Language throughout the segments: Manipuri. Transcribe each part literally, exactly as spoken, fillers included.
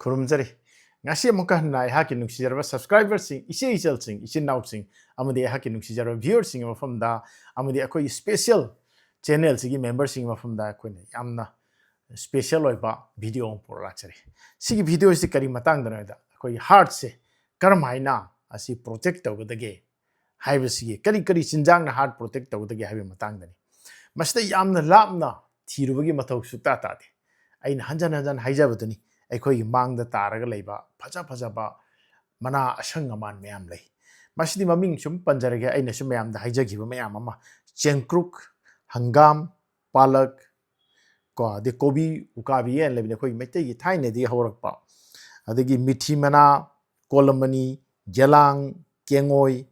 ꯈꯨꯔꯨꯝꯖꯔꯤ꯫ ꯉꯁꯤ ꯑꯃꯨꯛꯀ ꯍꯟꯅ ꯑꯩꯍꯥꯛꯀꯤ ꯅꯨꯡꯁꯤꯖꯔꯕ subscriberꯁꯤꯡ, ꯏꯆꯦ ꯏꯆꯜꯁꯤꯡ, ꯏꯆꯤꯟ ꯏꯅꯥꯎꯁꯤꯡ ꯑꯃꯗꯤ ꯑꯩꯍꯥꯛꯀꯤ ꯅꯨꯡꯁꯤꯖꯔꯕ viewerꯁꯤꯡꯒꯤ ꯃꯐꯝꯗ ꯑꯃꯗꯤ ꯑꯩꯈꯣꯏꯒꯤ special channelꯁꯤꯒꯤ memberꯁꯤꯡꯒꯤ ꯃꯐꯝꯗ ꯑꯩꯈꯣꯏꯅ ꯌꯥꯝꯅ special ꯑꯣꯏꯕ video ꯑꯃ ꯄꯨꯔꯛꯂꯥꯛꯆꯔꯤ꯫ ꯁꯤꯒꯤ videoꯁꯤ ꯀꯔꯤ ꯃꯇꯥꯡꯗꯅꯣ ꯍꯥꯏꯕꯗ, ꯑꯩꯈꯣꯏꯒꯤ heartꯁꯦ ꯀꯔꯝ ꯍꯥꯏꯅ ꯑꯁꯤ protect ꯇꯧꯒꯗꯒꯦ ꯍꯥꯏꯕꯁꯤꯒꯤ, ꯀꯔꯤ ꯀꯔꯤ ꯆꯤꯟꯖꯥꯛꯅ heart protect ꯇꯧꯒꯗꯒꯦ ꯍꯥꯏꯕꯒꯤ ꯃꯇꯥꯡꯗꯅꯤ꯫ ꯃꯁꯤꯗ ꯌꯥꯝꯅ ꯂꯥꯞꯅ ꯊꯤꯔꯨꯕꯒꯤ ꯃꯊꯧ ꯁꯨꯛꯇꯥ ꯇꯥꯗꯦ꯫ ꯑꯩꯅ ꯍꯟꯖꯟ ꯍꯟꯖꯟ ꯍꯥꯏꯖꯕꯗꯨꯅꯤ, ꯑꯩꯈꯣꯏꯒꯤ ꯃꯥꯡꯗ ꯇꯥꯔꯒ ꯂꯩꯕ ꯐꯖ ꯐꯖꯕ ꯃꯅꯥ ꯑꯁꯪ ꯑꯃꯥꯟ ꯃꯌꯥꯝ ꯂꯩ꯫ ꯃꯁꯤꯗꯤ ꯃꯃꯤꯡ ꯁꯨꯝ ꯄꯟꯖꯔꯒꯦ, ꯑꯩꯅꯁꯨ ꯃꯌꯥꯝꯗ ꯍꯥꯏꯖꯈꯤꯕ ꯃꯌꯥꯝ ꯑꯃ, ꯆꯦꯡꯀ꯭ꯔꯨꯛ, ꯍꯪꯒꯥꯝ, ꯄꯥꯂꯛ, ꯀꯣ, ꯑꯗꯩ ꯀꯣꯕꯤ, ꯎꯀꯥꯕꯤ ꯍꯥꯏꯅ ꯂꯩꯕꯅꯤ, ꯑꯩꯈꯣꯏꯒꯤ ꯃꯩꯇꯩꯒꯤ ꯊꯥꯏꯅꯗꯒꯤ ꯍꯧꯔꯛꯄ, ꯑꯗꯒꯤ ꯃꯤꯊꯤ ꯃꯅꯥ, ꯀꯣꯂꯝꯃꯅꯤ, ꯌꯦꯂꯥꯡ, ꯀꯦꯡꯉꯣꯏ,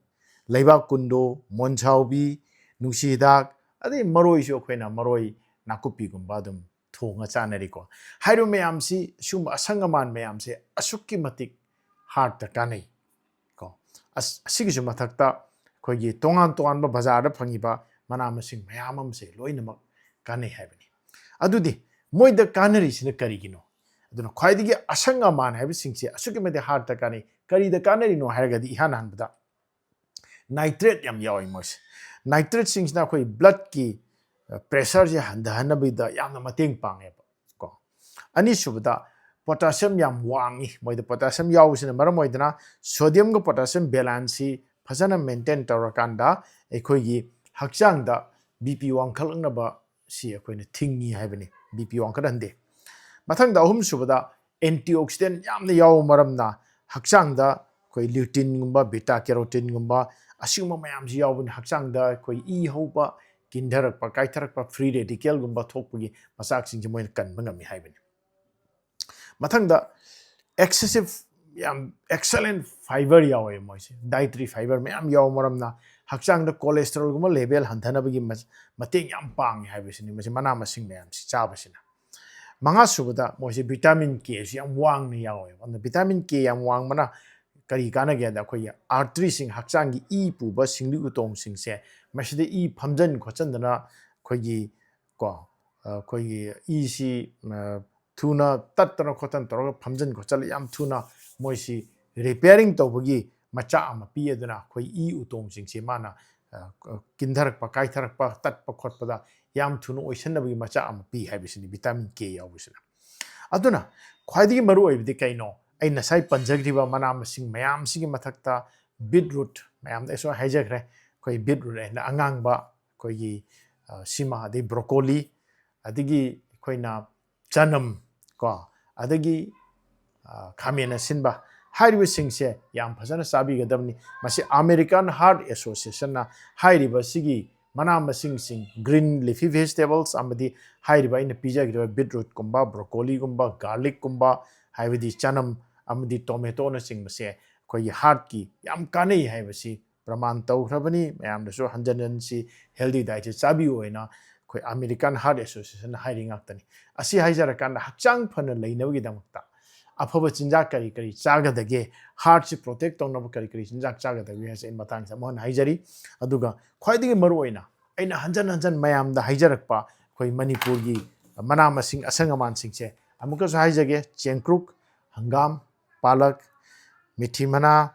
ꯂꯩꯕꯥꯛ ꯀꯨꯟꯗꯣ, ꯃꯣꯟꯖꯥꯎꯕꯤ, ꯅꯨꯡꯁꯤ ꯍꯤꯗꯥꯛ, ꯑꯗꯩ ꯃꯔꯣꯏꯁꯨ ꯑꯩꯈꯣꯏꯅ ꯃꯔꯣꯏ ꯅꯥꯀꯨꯞꯄꯤꯒꯨꯝꯕ ꯑꯗꯨꯝ ꯊꯣꯡꯉ ꯆꯥꯅꯔꯤꯀꯣ꯫ ꯍꯥꯏꯔꯤꯕ ꯃꯌꯥꯝꯁꯤ, ꯁꯤꯒꯨꯝꯕ ꯑꯁꯪ ꯑꯃꯥꯟ ꯃꯌꯥꯝꯁꯦ ꯑꯁꯨꯛꯀꯤ ꯃꯇꯤꯛ heartꯇ ꯀꯥꯟꯅꯩ ꯀꯣ꯫ ꯑꯁ, ꯑꯁꯤꯒꯤꯁꯨ ꯃꯊꯛꯇ ꯑꯩꯈꯣꯏꯒꯤ ꯇꯣꯉꯥꯟ ꯇꯣꯉꯥꯟꯕ ꯕꯖꯥꯔꯗ ꯐꯪꯉꯤꯕ ꯃꯅꯥ ꯃꯁꯤꯡ ꯃꯌꯥꯝ ꯑꯃꯁꯦ ꯂꯣꯏꯅꯃꯛ ꯀꯥꯟꯅꯩ ꯍꯥꯏꯕꯅꯤ꯫ ꯑꯗꯨꯗꯤ ꯃꯣꯏꯗ ꯀꯥꯟꯅꯔꯤꯁꯤꯅ ꯀꯔꯤꯒꯤꯅꯣ? ꯑꯗꯨꯅ ꯈ꯭ꯋꯥꯏꯗꯒꯤ ꯑꯁꯪ ꯑꯃꯥꯟ ꯍꯥꯏꯕꯁꯤꯡꯁꯦ ꯑꯁꯨꯛꯀꯤ ꯃꯇꯤꯛ heartꯇ ꯀꯥꯟꯅꯩ꯫ ꯀꯔꯤꯗ ꯀꯥꯟꯅꯔꯤꯅꯣ ꯍꯥꯏꯔꯒꯗꯤ, ꯏꯍꯥꯟ ꯍꯥꯟꯕꯗ nitrate ꯌꯥꯝ ꯌꯥꯎꯏ ꯃꯣꯏꯁꯦ꯫ Nitrateꯁꯤꯡꯁꯤꯅ ꯑꯩꯈꯣꯏ bloodꯀꯤ, ꯑ, pressureꯁꯦ ꯍꯟꯊꯍꯟꯅꯕꯒꯤꯗ ꯌꯥꯝꯅ ꯃꯇꯦꯡ ꯄꯥꯡꯉꯦꯕ ꯀꯣ꯫ ꯑꯅꯤꯁꯨꯕꯗ, potassium ꯌꯥꯝ ꯋꯥꯡꯉꯤ꯫ ꯃꯣꯏꯗ potassium ꯌꯥꯎꯕꯁꯤꯅ ꯃꯔꯝ ꯑꯣꯏꯗꯅ sodiumꯒ potassium balanceꯁꯤ ꯐꯖꯅ maintain ꯇꯧꯔꯀꯥꯟꯗ ꯑꯩꯈꯣꯏꯒꯤ ꯍꯛꯆꯥꯡꯗ BP ꯋꯥꯡꯈꯠꯂꯛꯅꯕ ꯁꯤ ꯑꯩꯈꯣꯏꯅ ꯊꯤꯡꯉꯤ ꯍꯥꯏꯕꯅꯤ, BP ꯋꯥꯡꯈꯠꯍꯟꯗꯦ꯫ ꯃꯊꯪꯗ, ꯑꯍꯨꯝꯁꯨꯕꯗ, antioxidant ꯌꯥꯝꯅ ꯌꯥꯎꯕ ꯃꯔꯝꯅ ꯍꯛꯆꯥꯡꯗ ꯑꯩꯈꯣꯏ luteingꯨꯝꯕ, beta caroteneꯒꯨꯝꯕ, ꯑꯁꯤꯒꯨꯝꯕ ꯃꯌꯥꯝꯁꯤ ꯌꯥꯎꯕꯅ ꯍꯛꯆꯥꯡꯗ ꯑꯩꯈꯣꯏ ꯏ ꯍꯧꯕ, ꯀꯤꯟꯊꯔꯛꯄ, ꯀꯥꯏꯊꯔꯛꯄ, free radicalꯒꯨꯝꯕ ꯊꯣꯛꯄꯒꯤ ꯃꯆꯥꯛꯁꯤꯡꯁꯦ ꯃꯣꯏꯅ ꯀꯟꯕ ꯉꯝꯃꯤ ꯍꯥꯏꯕꯅꯤ꯫ ꯃꯊꯪꯗ, excessive, ꯌꯥꯝ excellent fiber ꯌꯥꯎꯋꯦ ꯃꯣꯏꯁꯦ꯫ Dietary fiber ꯃꯌꯥꯝ ꯌꯥꯎꯕ ꯃꯔꯝꯅ ꯍꯛꯆꯥꯡꯗ cholesterolꯒꯨꯝꯕ level ꯍꯟꯊꯅꯕꯒꯤ ꯃ-, ꯃꯇꯦꯡ ꯌꯥꯝ ꯄꯥꯡꯉꯦ ꯍꯥꯏꯕꯁꯤꯅꯤ, ꯃꯁꯤ ꯃꯅꯥ ꯃꯁꯤꯡ ꯃꯌꯥꯝꯁꯤ ꯆꯥꯕꯁꯤꯅ꯫ ꯃꯉꯥꯁꯨꯕꯗ, ꯃꯣꯏꯁꯦ vitamin Kꯁꯤ ꯌꯥꯝ ꯋꯥꯡꯅ ꯌꯥꯎꯋꯦꯕ꯫ ꯑꯗꯨꯅ vitamin K ꯌꯥꯝ ꯋꯥꯡꯕꯅ ꯀꯔꯤ ꯀꯥꯟꯅꯒꯦ ꯍꯥꯏꯕꯗ, ꯑꯩꯈꯣꯏꯒꯤ arteryꯁꯤꯡ, ꯍꯛꯆꯥꯡꯒꯤ ꯏ ꯄꯨꯕ ꯁꯤꯡꯂꯤ ꯎꯇꯣꯡꯁꯤꯡꯁꯦ, ꯃꯁꯤꯗ ꯏ ꯐꯝꯖꯟ ꯈꯣꯠꯆꯟꯗꯅ ꯑꯩꯈꯣꯏꯒꯤ, ꯀꯣ, ꯑꯩꯈꯣꯏꯒꯤ ꯏꯁꯤ, ꯑ, ꯊꯨꯅ ꯇꯠꯇꯅ ꯈꯣꯠꯇꯅ ꯇꯧꯔꯒ ꯐꯝꯖꯤꯟ ꯈꯣꯠꯆꯜꯂ ꯌꯥꯝ ꯊꯨꯅ ꯃꯣꯏꯁꯤ ꯔꯤꯄꯤꯌꯥꯔꯤꯡ ꯇꯧꯕꯒꯤ ꯃꯆꯥꯛ ꯑꯃ ꯄꯤ꯫ ꯑꯗꯨꯅ ꯑꯩꯈꯣꯏ ꯏ ꯎꯇꯣꯡꯁꯤꯡꯁꯦ ꯃꯥꯅ, ꯑ, ꯀꯤꯟꯊꯔꯛꯄ, ꯀꯥꯏꯊꯔꯛꯄ, ꯇꯠꯄ ꯈꯣꯠꯄꯗ ꯌꯥꯝ ꯊꯨꯅ ꯑꯣꯏꯁꯟꯅꯕꯒꯤ ꯃꯆꯥꯛ ꯑꯃ ꯄꯤ ꯍꯥꯏꯕꯁꯤꯅꯤ, vitamin K ꯌꯥꯎꯕꯁꯤꯅ꯫ ꯑꯗꯨꯅ ꯈ꯭ꯋꯥꯏꯗꯒꯤ ꯃꯔꯨ ꯑꯣꯏꯕꯗꯤ ꯀꯩꯅꯣ? ꯑꯩ ꯉꯁꯥꯏ ꯄꯟꯖꯈ꯭ꯔꯤꯕ ꯃꯅꯥ ꯃꯁꯤꯡ ꯃꯌꯥꯝꯁꯤꯒꯤ ꯃꯊꯛꯇ beetroot, ꯃꯌꯥꯝꯗ ꯑꯩꯁꯨ ꯍꯥꯏꯖꯈ꯭ꯔꯦ, ꯑꯩꯈꯣꯏ beetroot ꯍꯥꯏꯅ ꯑꯉꯥꯡꯕ ꯑꯩꯈꯣꯏꯒꯤ, ꯑ, ꯁꯤꯃ, ꯑꯗꯩ broccoli, ꯑꯗꯒꯤ ꯑꯩꯈꯣꯏꯅ ꯆꯅꯝ ꯀꯣ, ꯑꯗꯒꯤ, ꯑ, ꯈꯥꯃꯦꯟ ꯑꯁꯤꯟꯕ, ꯍꯥꯏꯔꯤꯕꯁꯤꯡꯁꯦ ꯌꯥꯝ ꯐꯖꯅ ꯆꯥꯕꯤꯒꯗꯕꯅꯤ꯫ ꯃꯁꯤ American Heart Associationꯅ ꯍꯥꯏꯔꯤꯕ ꯁꯤꯒꯤ ꯃꯅꯥ ꯃꯁꯤꯡꯁꯤꯡ, green leafy vegetables, ꯑꯃꯗꯤ ꯍꯥꯏꯔꯤꯕ ꯑꯩꯅ ꯄꯤꯖꯈ꯭ꯔꯤꯕ beetrootꯀꯨꯝꯕ, broccoliꯒꯨꯝꯕ, garlicꯀꯨꯝꯕ, ꯍꯥꯏꯕꯗꯤ ꯆꯅꯝ ꯑꯃꯗꯤ tomatoꯅꯆꯤꯡꯕꯁꯦ ꯑꯩꯈꯣꯏꯒꯤ heartꯀꯤ ꯌꯥꯝ ꯀꯥꯟꯅꯩ ꯍꯥꯏꯕꯁꯤ ꯄ꯭ꯔꯃꯥꯟ ꯇꯧꯈ꯭ꯔꯕꯅꯤ꯫ ꯃꯌꯥꯝꯗꯁꯨ ꯍꯟꯖꯟ ꯍꯟꯖꯟ ꯁꯤ healthy dietꯁꯦ ꯆꯥꯕꯤꯌꯨ ꯍꯥꯏꯅ ꯑꯩꯈꯣꯏ American Heart Associationꯅ ꯍꯥꯏꯔꯤ ꯉꯥꯛꯇꯅꯤ꯫ ꯑꯁꯤ ꯍꯥꯏꯖꯔꯀꯥꯟꯗ ꯍꯛꯆꯥꯡ ꯐꯅ ꯂꯩꯅꯕꯒꯤꯗꯃꯛꯇ ꯑꯐꯕ ꯆꯤꯟꯖꯥꯛ ꯀꯔꯤ ꯀꯔꯤ ꯆꯥꯒꯗꯒꯦ, heartꯁꯤ protect ꯇꯧꯅꯕ ꯀꯔꯤ ꯀꯔꯤ ꯆꯤꯟꯖꯥꯛ ꯆꯥꯒꯗꯒꯦ ꯍꯥꯏꯁꯦ ꯑꯩ ꯃꯇꯥꯡꯁꯤꯗ ꯑꯃꯨꯛ ꯍꯟꯅ ꯍꯥꯏꯖꯔꯤ꯫ ꯑꯗꯨꯒ ꯈ꯭ꯋꯥꯏꯗꯒꯤ ꯃꯔꯨꯑꯣꯏꯅ ꯑꯩꯅ ꯍꯟꯖꯟ ꯍꯟꯖꯟ ꯃꯌꯥꯝꯗ ꯍꯥꯏꯖꯔꯛꯄ ꯑꯩꯈꯣꯏ ꯃꯅꯤꯄꯨꯔꯒꯤ ꯃꯅꯥ ꯃꯁꯤꯡ ꯑꯁꯪ ꯑꯃꯥꯟꯁꯤꯡꯁꯦ ꯑꯃꯨꯛꯀꯁꯨ ꯍꯥꯏꯖꯒꯦ: ꯆꯦꯡꯀ꯭ꯔꯨꯛ, ꯍꯪꯒꯥꯝ, ꯄꯥꯂꯛ, ꯃꯤꯊꯤ ꯃꯅꯥ,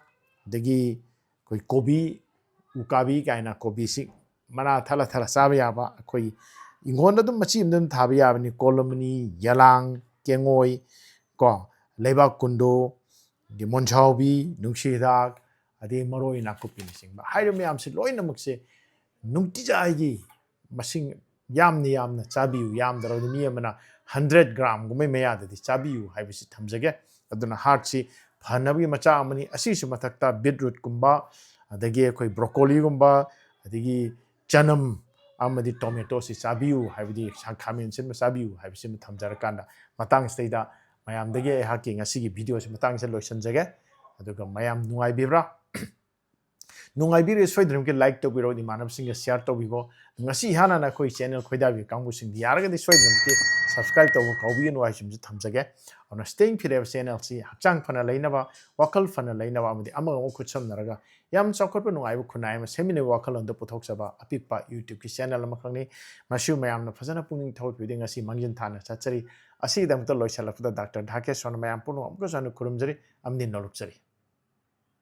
ꯑꯗꯒꯤ ꯑꯩꯈꯣꯏ ꯀꯣꯕꯤ, ꯎꯀꯥꯕꯤ ꯀꯥꯏꯅ ꯀꯣꯕꯤꯁꯤ ꯃꯅꯥ ꯊꯠꯂ ꯊꯠꯂ ꯆꯥꯕ ꯌꯥꯕ, ꯑꯩꯈꯣꯏ ꯏꯪꯈꯣꯜꯗ ꯑꯗꯨꯝ ꯃꯆꯤ ꯑꯃꯗ ꯑꯗꯨꯝ ꯊꯥꯕ ꯌꯥꯕꯅꯤ꯫ ꯀꯣꯂꯝꯅꯤ, ꯌꯦꯂꯥꯡ, ꯀꯦꯡꯉꯣꯏ, ꯀꯣ, ꯂꯩꯕꯥꯛ ꯀꯨꯟꯗꯣ, ꯑꯗꯩ ꯃꯣꯟꯖꯥꯎꯕꯤ, ꯅꯨꯡꯁꯤ ꯍꯤꯗꯥꯛ, ꯑꯗꯩ ꯃꯔꯣꯏ ꯅꯥꯀꯨꯞꯄꯤꯅꯆꯤꯡꯕ ꯍꯥꯏꯔꯤꯕ ꯃꯌꯥꯝꯁꯤ ꯂꯣꯏꯅꯃꯛꯁꯦ ꯅꯨꯡꯇꯤꯖꯥꯏꯒꯤ ꯃꯁꯤꯡ ꯌꯥꯝꯅ ꯌꯥꯝꯅ ꯆꯥꯕꯤꯌꯨ꯫ ꯌꯥꯝꯗ꯭ꯔꯕꯗ ꯃꯤ ꯑꯃꯅ hundred gramꯒꯨꯝꯕꯩ ꯃꯌꯥꯗꯗꯤ ꯆꯥꯕꯤꯌꯨ ꯍꯥꯏꯕꯁꯤ ꯊꯝꯖꯒꯦ꯫ ꯑꯗꯨꯅ heartꯁꯤ ꯐꯅꯕꯒꯤ ꯃꯆꯥꯛ ꯑꯃꯅꯤ꯫ ꯑꯁꯤꯒꯤꯁꯨ ꯃꯊꯛꯇ beetrootꯀꯨꯝꯕ, ꯑꯗꯒꯤ ꯑꯩꯈꯣꯏ broccoliꯒꯨꯝꯕ, ꯑꯗꯒꯤ ꯆꯅꯝ ꯑꯃꯗꯤ tomatoꯁꯤ ꯆꯥꯕꯤꯌꯨ ꯍꯥꯏꯕꯗꯤ ꯁꯥ-, ꯈꯥꯃꯦꯟ ꯑꯁꯤꯟꯕ ꯆꯥꯕꯤꯌꯨ ꯍꯥꯏꯕꯁꯤꯃ ꯊꯝꯖꯔꯀꯥꯟꯗ ꯃꯇꯥꯡꯁꯤꯗꯩꯗ ꯃꯌꯥꯝꯗꯒꯤ ꯑꯩꯍꯥꯛꯀꯤ ꯉꯁꯤꯒꯤ videoꯁꯤ ꯃꯇꯥꯡꯁꯤꯗ ꯂꯣꯏꯁꯤꯟꯖꯒꯦ꯫ ꯑꯗꯨꯒ ꯃꯌꯥꯝ ꯅꯨꯡꯉꯥꯏꯕꯤꯕ꯭ꯔꯥ? ꯅꯨꯡꯉꯥꯏꯕꯤꯔꯦ, ꯁꯣꯏꯗꯅꯃꯛꯀꯤ like ꯇꯧꯕꯤꯔꯣ, ꯏꯃꯥꯟꯅꯕꯁꯤꯡꯒ share ꯇꯧꯕꯤꯈꯣ꯫ ꯉꯁꯤ ꯏꯍꯥꯟ ꯍꯥꯟꯅ ꯑꯩꯈꯣꯏ channel ꯈꯣꯏꯗꯥꯕꯤ ꯀꯥꯡꯕꯨꯁꯤꯡꯗꯤ ꯌꯥꯔꯒꯗꯤ ꯁꯣꯏꯗꯅꯃꯛꯀꯤ subscribe ꯇꯧꯕ ꯀꯥꯎꯕꯤꯒꯅꯨ ꯍꯥꯏꯁꯤꯃꯁꯨ ꯊꯝꯖꯒꯦ꯫ ꯑꯗꯨꯅ Staying Fit ꯍꯥꯏꯕ channelꯁꯤ ꯍꯛꯆꯥꯡ ꯐꯅ ꯂꯩꯅꯕ, ꯋꯥꯈꯜ ꯐꯅ ꯂꯩꯅꯕ ꯑꯃꯗꯤ ꯑꯃꯒ ꯑꯃꯒ ꯈꯨꯠꯁꯝꯅꯔꯒ ꯌꯥꯝ ꯆꯥꯎꯈꯠꯄ ꯅꯨꯡꯉꯥꯏꯕ ꯈꯨꯟꯅꯥꯏ ꯑꯃ ꯁꯦꯝꯃꯤꯟꯅꯕ ꯋꯥꯈꯜꯂꯣꯟꯗ ꯄꯨꯊꯣꯛꯆꯕ ꯑꯄꯤꯛꯄ YouTubeꯀꯤ channel ꯑꯃꯈꯛꯅꯤ꯫ ꯃꯁꯤꯕꯨ ꯃꯌꯥꯝꯅ ꯐꯖꯅ ꯄꯨꯛꯅꯤꯡ ꯊꯧꯒꯠꯄꯤꯕꯗꯒꯤ ꯉꯁꯤ ꯃꯥꯡꯖꯤꯟ ꯊꯥꯅ ꯆꯠꯆꯔꯤ꯫ ꯑꯁꯤꯒꯤꯗꯃꯛꯇ ꯂꯣꯏꯁꯤꯜꯂꯛꯄꯗ ꯗꯥꯛꯇꯔ ꯙꯥꯀꯦꯁꯣꯔꯅ ꯃꯌꯥꯝ ꯄꯨꯝꯅꯃꯛ ꯑꯃꯨꯛꯀꯁꯨ ꯍꯟꯅ ꯈꯨꯔꯨꯝꯖꯔꯤ ꯑꯃꯗꯤ ꯅꯣꯂꯨꯛꯆꯔꯤ꯫